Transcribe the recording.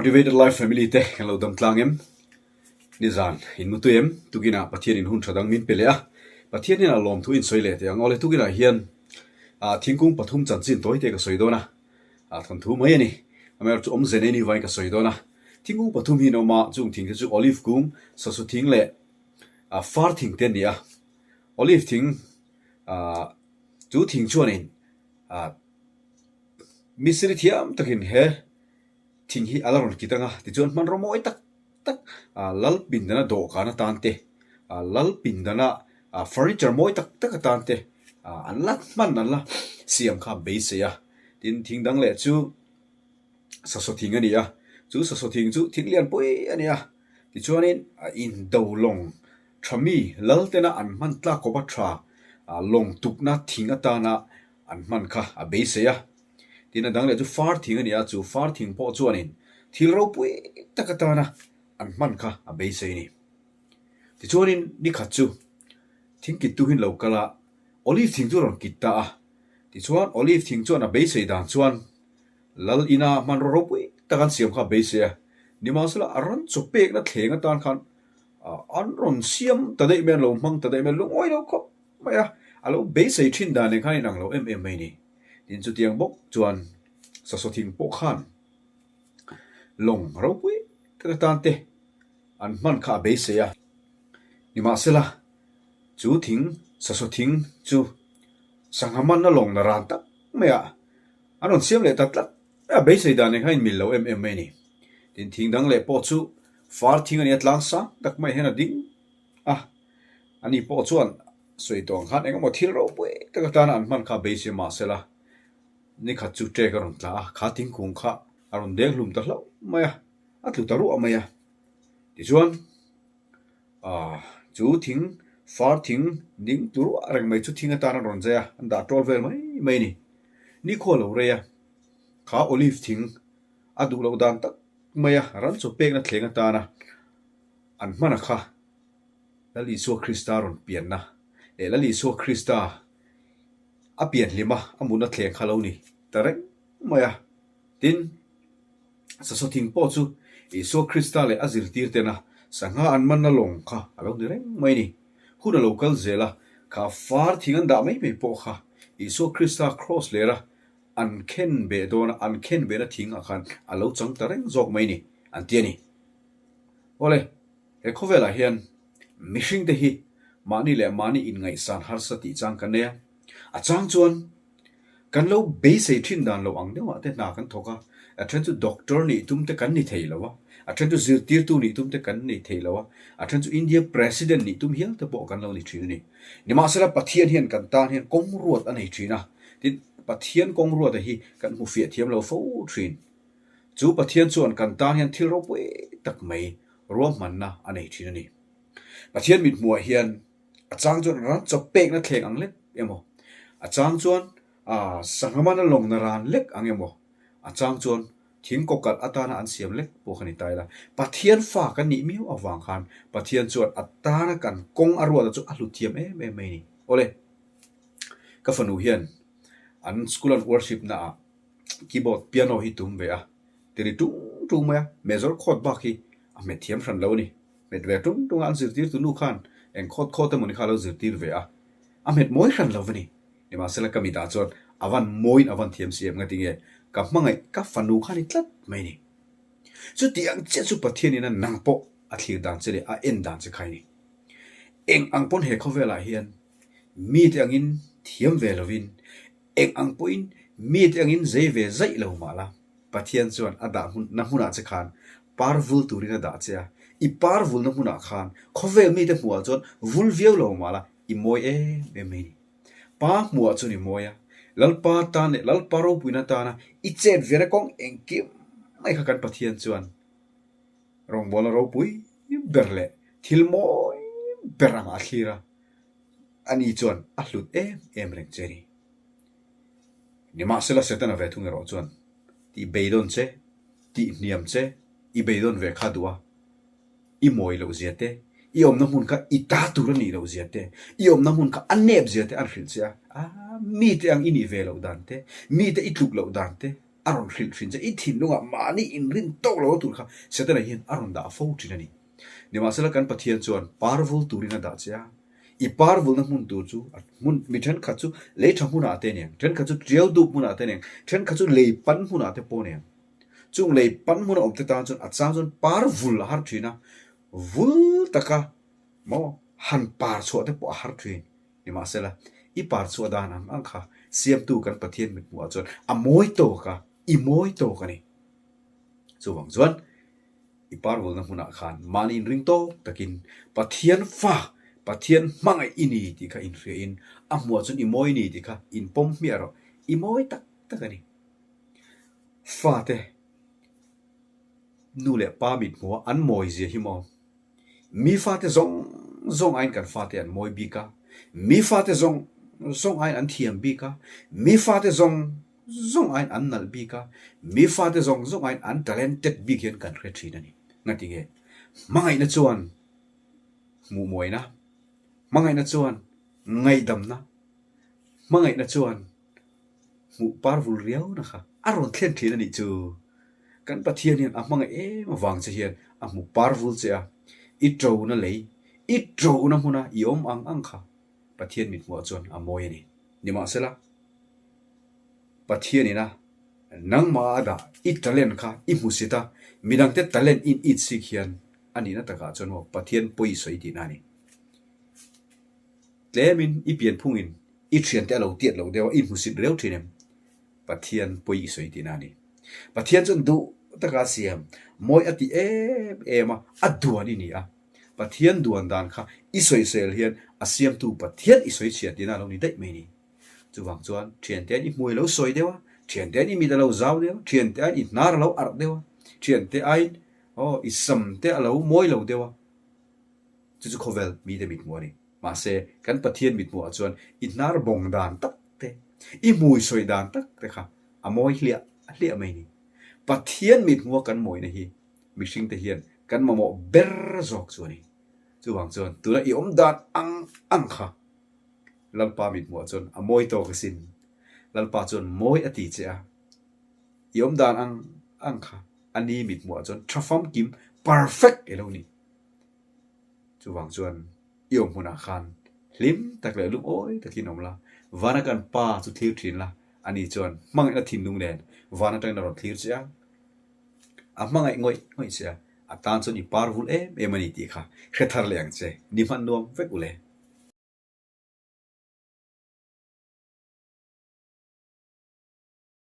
Motivated Life Family te kan lo dam tlang em? Nizan in mutui em? Tukinah Pathian in hun tha dang min pe leh a, Pathian hian a lawmthu in sawi leh teh ang. Awle tukinah hian thingkung pathum chanchin tawi te ka sawi dawn a, thawnthu mai a ni. Amaherawhchu chu awmze nei ni vangin ka sawi dawn a. Thingkung pathum hi an awm a, chung thing te chu Olive kung, sasu thing leh far thing te an ni a. Olive thing chu thing chuanin Misri thiam takin he thing hi a la rawn kit ang a, tichuan hmanraw mawi tak tak lal pindana dawhkan atan te, lal pindana furniture mawi tak tak atan te an la hman an la siam kha beisei a. Tin, thing dang leh chu sasaw thing a ni a, chu sasaw thing chu thing lian pui a ni a, tichuanin indo lawng tha mi lal tena an hman tlak kawpa tha lawng tukna thing atana an hman kha a beisei a. Tin, a dang leh chu far thing a ni a, chu far thing pawh chuanin thil ropui tak atana an hman kha a beisei a ni. Tichuanin ni khat chu thing kittu hi an lo kal a, olive thing chu a rawn kit ta a. Tichuan olive thing chuan a beisei dan chuan lal ina hmanraw ropui tak an siam kha a beisei a, nimahsela a rawn chaw pekna thleng atan khan an rawn siam ta daih mai, an lo hmang ta daih mai, lungawi lo khawp mai a, a lo beisei thin dan nen khan a inang lo em em mai a ni. Tin, chutiang bawk chuan sasaw thing pawh khan lawng ropui tak atan te an hman kha a beisei a. Nimahsela, chu thing, sasaw thing chu sangha manna lawng na ran tak maiah an rawn siam leh ta tlat mai a, beisei dan nen khan a inmil lo em em mai a ni. Tin, thing dang leh pawh chu far thing a ni a, tlang sang tak maiah hian a ding a, ani pawh chuan Sawi tawh ang khan engemaw thil ropui tak atana an hman kha beisei mah sela, ni khat chu ṭek a rawn tla a, kha thingkung kha a rawn deng hlum ta hlauh mai a, a tlu ta ruah mai a. Tichuan, aah, chu thing, far thing ding tlu ruah reng mai chu thing atana an rawn zai a, an dah ṭawl vel mai mai a ni. Nikhua lo rei a, kha olive thing a duh loh dan tak mai a, ran chaw pekna thleng atana an hman a kha. Lal Isua Krista rawn pianna leh Lal Isua Krista a pian hlima a mutna thleng kha lo ni ta reng mai a. Tin, sasaw thing pawh chu Isua Krista leh a zirtir tena sangha an manna lawng kha a lo ni reng mai a ni. Hun a lo kal zel a, kha far thing an dah mai mai pawh kha Isua Krista kraws lera an khen beh dawna an khen behna thing ah khan a lo chang ta reng zawk mai a ni, an ti a ni. Awle, he khawvelah hian mihringte hi mahni leh mahni inngaihsan harsa tih chang kan nei a. A chang chuan kan lo beisei thin dan lo ang deuhah te hna kan thawk a, a then chu doctor nih tum te kan ni thei lo a, a then chu zirtirtu nih tum te kan ni thei lo a, a then chu India President nih tum hial te pawh kan lo ni thin a ni. Nimahsela Pathian hian kan tan hian kawng ruat a nei thin a, tin Pathian kawng ruata hi kan hmu fiah thiam lo fo thin. Chu Pathian chuan kan tan hian thil ropui tak mai ruahmanna a nei thin a ni. Pathian mithmuhah hian a chang chuan ran chawp pekna thleng ang lek emaw, a chang chuan sangha mana lawngna ran lek ang emaw, a chang chuan thing kawkalh atana an siam lek pawh kha ni ta ila. Pathian fa kan nih miau avang khan Pathian chuan a tana kan kawng a ruata chu a hlut thiam em em mai a ni. Awle, ka fanu hian an school an worship naah Keyboard, piano hi tum ve a, ti ri tung tung mai a, major chord bak hi a hmet thiam hran lo a ni. Hmet ve tung tung a, an zirtirtu nu khan eng chord chord emawni kha a lo zirtir ve a, a hmet mawi hran lo a ni. Nimahsela ka mitah chuan a van mawiin a van thiam si em nga tinge ka hmangaih ka fanu kha ni tlat mai a ni. Chuti ang chiah chu Pathianin a nang pawh a thlir dan che leh a en dan che kha i ni. Eng ang pawn he khawvelah hian mite angin thiam ve lovin Eng ang pawhin mite angin zei ve zaih lo mah la, Pathian chuan a dah hmun na hmunah che khan par vul turin a dah che a, i par vulna hmunah khan khawvel mite hmuhah chuan vul viau lo mah la, i mawi em em mai a ni. Pa hmuhah chuan i mawi a, Lalpa tan leh Lalpa ropuina tana i chet vena kawng engkim mai kha kan Pathian chuan rawngbawlna ropui ber leh thil mawi ber angah a thlir a. Ani chuan a hlut em em reng che a ni. Nimahsela Setana ve thung erawh chuan tih beidawn che, tih hniam che, i beidawn ve kha duh a, i mawi loh zia te, i awmna hmun kha i ta tur a nih loh zia te, i awmna hmun kha a nep zia te an hrilh che a, a mite ang i nih ve loh dan te, mite i tluk loh dan te. a rawn hrilh thin che. I thinlungah mahni inrin tawk lo tur kha Setana hian a rawn dah fo thin a ni. Nimahsela kan Pathian chuan par vul turin a dah che a, i par vulna hmun tur chu a hmun mi thenkhat chu lei tha hmunah te aniang, thenkhat chu tiau dup hmunah te aniang, thenkhat chu lei pan hmunah te pawh aniang. Chung lei pan hmuna awm te tan chuan a chang chuan par vul a har thin a, vul taka maw han par chhuah te pawh a har thin. Nimahsela, i par chhuah dan ang ang kha siamtu kan Pathian mithmuhah chuan a mawi tawk a, i mawi tawk a ni. Chuvang chuan i par vulna hmunah khan mahni inring tawk takin Pathian fa, Pathian hmangaih i ni tih kha inhriain a hmuhah chuan i mawi ni tih kha inpawm hmiah rawh, i mawi tak tak a ni. Fate nu leh pa mithmuha an mawi zia hi maw? Mi fate zawng zawng aiin kan fate an mawi bik a, mi fate zawng zawng aiin an thiam bik a, mi fate zawng zawng aiin an nalh bik a, mi fate zawng zawng aiin an talented bik hian kan hre thin a ni. Ngatinge? Hmangaihna chuan hmuhmawina, hmangaihna chuan ngaihdamna, hmangaihna chuan hmuh par vul riau na kha a rawn thlen thin a nih chu. Kan Pathian hian a hmangaih em avang che hian a hmu par vul che a, i ṭona lei, i ṭona hmuna i awm ang ang kha Pathian mithmuhah chuan a mawi a ni. Nimahsela, Pathianin a nangmah a dah i talent kha i hmusit a, midangte talent in it sik hian a nihna takah chuan maw Pathian pawi i sawi tihna a ni. Tlemin i pianphungin i thiante a lo tiat loh deuh a, i hmusit reu thin em? Pathian pawi i sawi tihna a ni. Pathian chuan duh taka a siam, mawi a ti em em a, a duan i ni a. Pathian duan dan kha i sawisel hian a siamtu Pathian i sawi chhia tihna a lo ni daih mai ni. Chuvang chuan thiantean i hmui lo sawi deuh a, thiantean i mit a lo zau deuh a, thiantean i hnar a lo arh deuh a, thiante aiin aw i sam te a lo mawi lo deuh a, Chu chu khawvel mite mithmuh a ni. Mahse, kan Pathian mithmuhah chuan i hnar bawng dan tak te, i hmui sawi dan tak te kha a mawi hliah hliah mai ni. Pathian mithmuha kan mawina hi mihringte hian kan mamawh ber zawk chu a ni. Chuvang chuan tuna i awm dan ang ang kha Lalpa mithmuhah chuan a mawi tawk asin. Lalpa chuan mawi a ti che a, i awm dan ang ang kha a ni mithmuhah chuan tha famkim, perfect, i lo ni. Chuvang chuan i awm hmunah khan hlim tak leh lungawi takin awm la, vana kan Pa chu thlir thin la, ani chuan hmangaihna thinlung nen van atangin a rawn thlir che a, a hmangaih ngawih ngawih che a, a tan chuan i par vul em em a ni tih kha hre thar leh ang che, ni hman nuam vek u le.